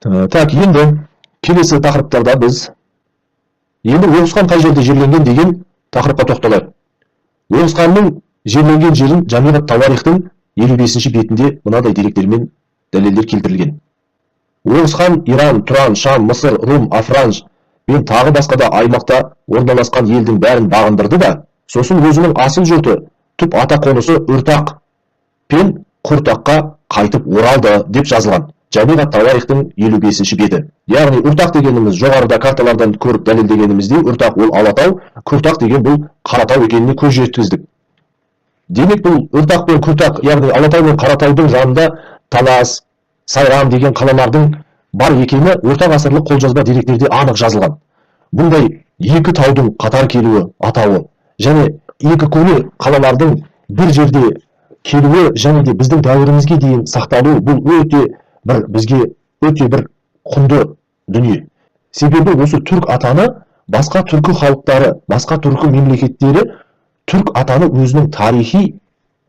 Так, енді келесі тақырыптарда біз енді Оғыз хан қай жерде жерленген деген тақырыпқа тоқталайық. Оғыз ханның жерленген жерін Жамиғат Тауарихтың 55-ші бетінде мынадай деректермен дәлелдер келтірілген. Оғыз хан Иран, Тұран, Шам, Мысыр, Рум, Афранж мен тағы басқа да аймақта орналасқан елдің бәрін бағындырды да, сосын өзінің асыл жұрты, түп ата қонысы Үртақ пен Құртаққа қайтып оралды деп жазылған. Жамиғат Тауарихтың 55-ші беті. Яғни Үртақ дегеніміз, жоғарыда карталардан көріп дәлелдегеніміздей, Үртақ ол Алатау, Күртақ деген бұл Қаратау екеніне көз жеткіздік. Демек, бұл Үртақ пен Күртақ, яғни Алатау мен Қаратаудың жанында Талас, Сайрам деген қалалардың бар екені орта ғасырлық қолжазба деректерде анық жазылған. Бұндай екі таудың қатар келуі, атауы және екі көне қалалардың бір жерде келуі және де біздің дәуірімізге дейін сақталуы, бұл өте бір бізге өте бір құнды дүние. Себебі осы Түрк атаны басқа түркі халықтары, басқа түркі мемлекеттері Түрк атаны өзінің тарихи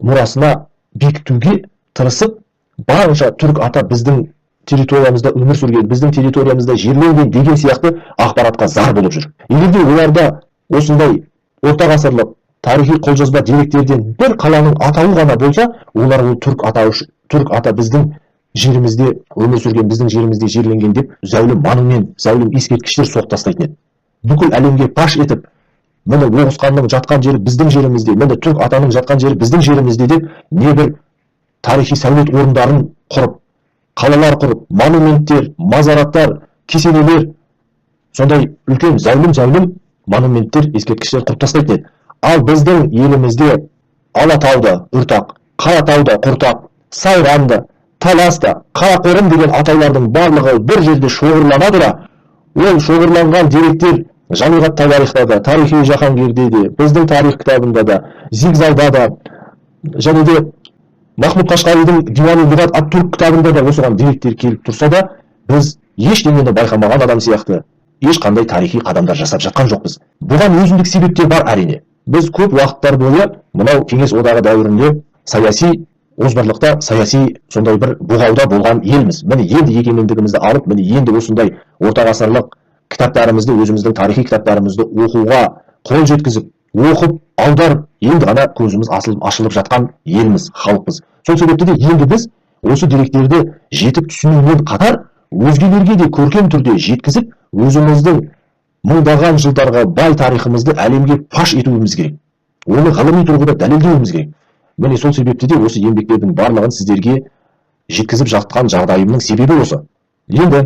мұрасына бекітуге тырысып, барынша Түрк ата біздің территориямызда өмір сүрген, біздің территориямызда жерленген деген сияқты ақпаратқа зар болып жүр. Егер де оларда осындай орта ғасырлық тарихи қолжазба деректерден бір қаланың атауы ғана болса, олар ол түрк атауы, Түрк ата біздің жерімізде өмір сүрген, біздің жерімізде жерленген деп зәулім монумент, зәулім ескерткіштер соғып тастайтын еді. Бүкіл әлемге паш етіп, міне, Оғыз ханның жатқан жері біздің жерімізде, міне, Түрк атаның жатқан жері біздің жерімізде деп небір тарихи сәулет орындарын құрып, қалалар құрып, монументтер, мазараттар, кесенелер, сондай үлкен зәулім зәулім монументтер, ескерткіштер құрып тастайтын еді. Ал біздің елімізде Алатауда Үртақ, Қаратауда Құртақ, Сайрамда, Таласта, Қарақорым деген атаулардың барлығы бір жерде шоғырлана тұра, ол шоғырланған деректер Жамиғат Тауарихта да, Тарихи Жаһангерде де, біздің тарих кітабында да, Зигзалда да және де Махмұд Қашқаридің Диуани лұғат ат түрк кітабында да осыған деректер келіп тұрса да, біз ештеңені байқамаған адам сияқты ешқандай тарихи қадамдар жасап жатқан жоқпыз. Бұған өзіндік себептер бар, әрине. Біз көп уақыттар бойы мынау Кеңес Одағы дәуірінде саяси озбырлықта, саяси сондай бір бұғауда болған елміз. Міне, енді егемендігімізді алып, міне, енді осындай орта ғасырлық кітаптарымызды, өзіміздің тарихи кітаптарымызды оқуға қол жеткізіп, оқып, аударып, енді ғана көзіміз ашылып жатқан елміз, халықпыз. Сол себепті де енді біз осы деректерді жетік түсінумен қатар өзгелерге де көркем түрде жеткізіп, өзіміздің мыңдаған жылдарға бай тарихымызды әлемге паш етуіміз керек, оны ғылыми тұрғыда дәлелдеуіміз керек. Міне, сол себепті де осы еңбектердің барлығын сіздерге жеткізіп жатқан жағдайымның себебі осы. Енді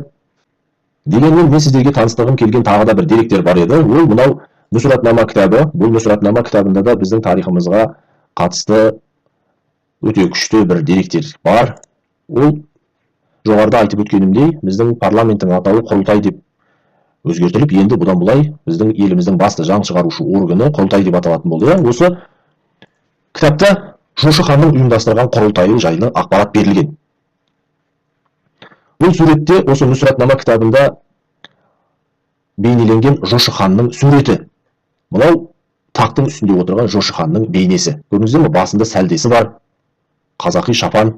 дегенмен мен сіздерге таныстырғым келген тағы да бір деректер бар еді. Ол мынау Нұсратнама кітабы. Бұл Нұсратнама кітабында да біздің тарихымызға қатысты өте күшті бір деректер бар. Ол жоғарыда айтып өткенімдей, біздің парламенттің атауы Құрылтай деп өзгертіліп, енді бұдан былай біздің еліміздің басты заң шығарушы органы Құрылтай деп аталатын болды, иә. Осы кітапта Жошы ханның ұйымдастырған құрылтайы жайлы ақпарат берілген. Бұл суретте осы Нұсратнама кітабында бейнеленген Жошы ханның суреті. Мынау тақтың үстінде отырған Жошы ханның бейнесі, көрдіңіздер ме? Басында сәлдесі бар, қазақи шапан.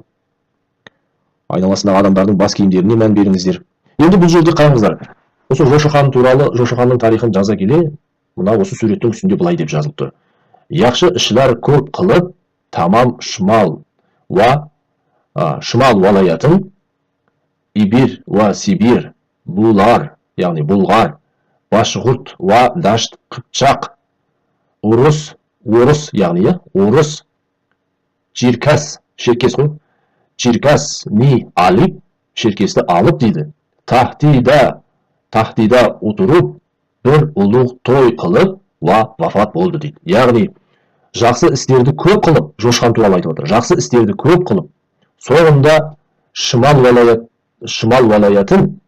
Айналасындағы адамдардың бас киімдеріне мән беріңіздер. Енді бұл жерде қараңыздар, осы Жошы хан туралы, Жошы ханның тарихын жаза келе, мына осы суреттің үстінде былай деп жазылып тұр: Яқшы ішлар көп қылып, тамам шымал уа шымал уалаятын Ибир уа Сибир, Булар, яғни Бұлғар, Башғұрт уа Дашт Қыпчақ, Орыс, орыс, яғни, иә, орыс, Черкас, Шеркес қой, Черкас ни алып, Шеркесті алып дейді, тахтида отырып, бір ұлық той қылып уа вафат болды дейді. Яғни жақсы істерді көп қылып, Жошы хан туралы айтып отыр, жақсы істерді көп қылып, соңында шымал уалаятын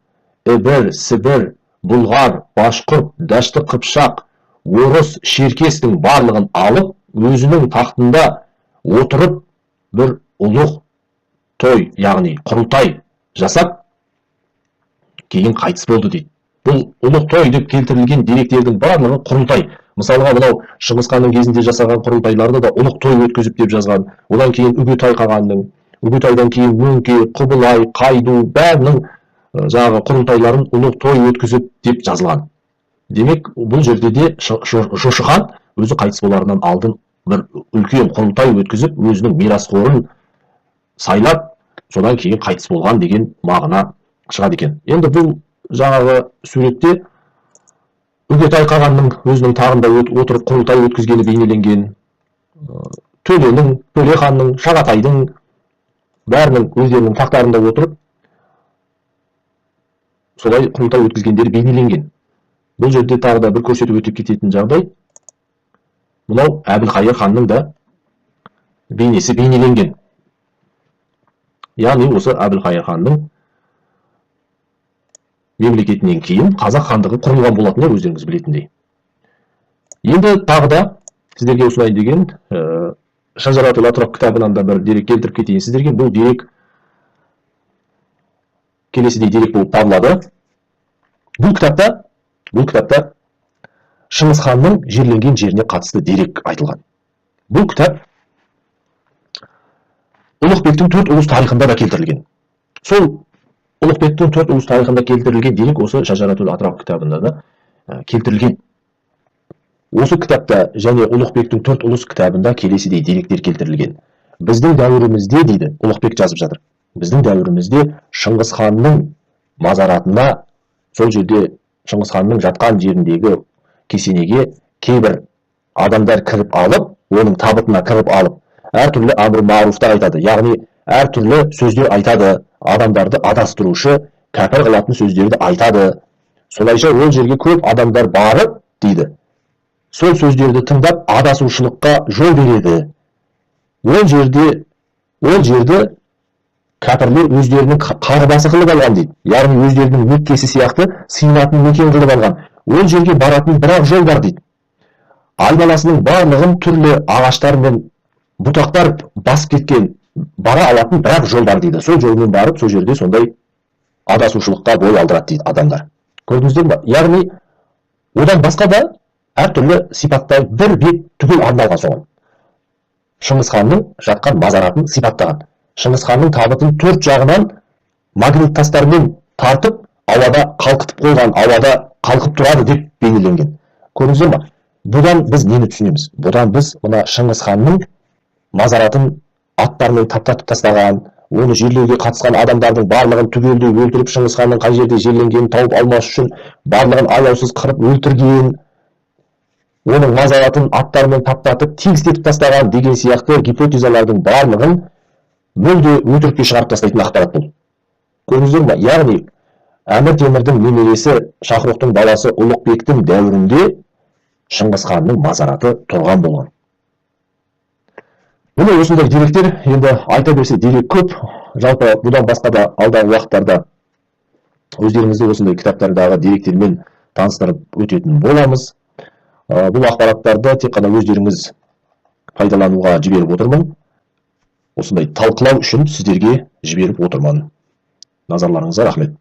Ібір, Сібір, Бұлғар, Башқұрт, Дәшті Қыпшақ, орыс, Шеркестің барлығын алып, өзінің тақтында отырып, бір ұлық той, яғни құрылтай жасап, кейін қайтыс болды дейді. Бұл ұлық той деп келтірілген деректердің барлығы құрылтай. Мысалға, мынау Шыңғыс ханның кезінде жасаған құрылтайларды да ұлық той өткізіп деп жазған. Одан кейін Үгітай қағанның, Үгітайдан кейін Мөңке, Құбылай, Қайду, бәрінің Жаңағы құрылтайларын ұлық той өткізіп деп жазылған. Демек, бұл жерде де Жошы хан өзі қайтыс боларынан алдын бір үлкен құрылтай өткізіп, өзінің мирасқорын сайлап, содан кейін қайтыс болған деген мағына шығады екен. Енді бұл жаңағы суретте Үгетай қағанның өзінің тағында отырып құрылтай өткізгені бейнеленген. Төленің, Төле ханның, Шағатайдың бәрінің өздерінің тақтарында отырып солай құрылтай өткізгендері бейнеленген. Бұл жерде тағы да бір көрсетіп өтіп кететін жағдай: мынау Әбілқайыр ханның да бейнесі бейнеленген. Яғни осы Әбілқайыр ханның мемлекетінен кейін Қазақ хандығы құрылған болатын, иә, өздеріңіз білетіндей. Енді тағы да сіздерге осылай деген Шажаратул Атраф кітабынан да бір дерек келтіріп кетейін сіздерге. Бұл дерек келесідей дерек болып табылады. Бұл кітапта Шыңғыс ханның жерленген жеріне қатысты дерек айтылған. Бұл кітап Ұлықбектің төрт ұлыс тарихында да келтірілген. Сол Ұлықбектің төрт ұлыс тарихында келтірілген дерек осы Шажаратул Атраф кітабында да келтірілген. Осы кітапта және Ұлықбектің төрт ұлыс кітабында келесідей деректер келтірілген. Біздің дәуірімізде, дейді, Ұлықбек жазып жатыр, біздің дәуірімізде Шыңғыс ханның мазаратына, сол жерде Шыңғыс ханның жатқан жеріндегі кесенеге кейбір адамдар кіріп алып, оның табытына кіріп алып, әртүрлі әмір мағруфтар айтады, яғни әртүрлі сөздер айтады, адамдарды адастырушы, кәпір қылатын сөздерді айтады. Солайша ол жерге көп адамдар барып, дейді, сол сөздерді тыңдап, адасушылыққа жол береді. Ол жерді кәпірлер өздерінің қағбасы қылып алған, дейді, яғни өздерінің Меккесі сияқты сыйынатын мекен қылып алған. Ол жерге баратын бір-ақ жол бар, дейді. Айналасының барлығын түрлі ағаштар мен бұтақтар басып кеткен, бара алатын бір-ақ жол бар, дейді. Сол жолмен барып, сол жерде сондай адасушылыққа бой алдырады, дейді, адамдар. Көрдіңіздер ме? Яғни одан басқа да әртүрлі сипатта бір бет түгел арналған соған. Шыңғыс ханның жатқан мазаратын сипаттаған. Шыңғыс ханның табытын төрт жағынан магнит тастармен тартып, ауада қалқытып қойған, ауада қалқып тұрады деп бейнеленген. Көрдіңіздер ма? Бұдан біз нені түсінеміз? Бұдан біз мына Шыңғыс ханның мазаратын аттармен таптатып тастаған, оны жерлеуге қатысқан адамдардың барлығын түгелдей өлтіріп, Шыңғыс ханның қай жерде жерленгенін тауып алмас үшін барлығын аяусыз қырып өлтірген, оның мазаратын аттармен таптатып, тегістетіп тастаған деген сияқты гипотезалардың барлығын мүлде өтірікке шығарып тастайтын ақпарат бұл. Көрдіңіздер ме? Яғни Әмір Темірдің немересі, Шахрухтың баласы Ұлықбектің дәуірінде Шыңғыс ханның мазараты тұрған болған. Міне, осындай деректер. Енді айта берсе, дерек көп. Жалпы, бұдан басқа да алдағы уақыттарда өздеріңізді осындай кітаптардағы деректермен таныстырып өтетін боламыз. Бұл ақпараттарды тек қана өздеріңіз пайдалануға жіберіп отырмын. Осындай талқылау үшін сіздерге жіберіп отырмын. Назарларыңызға рахмет.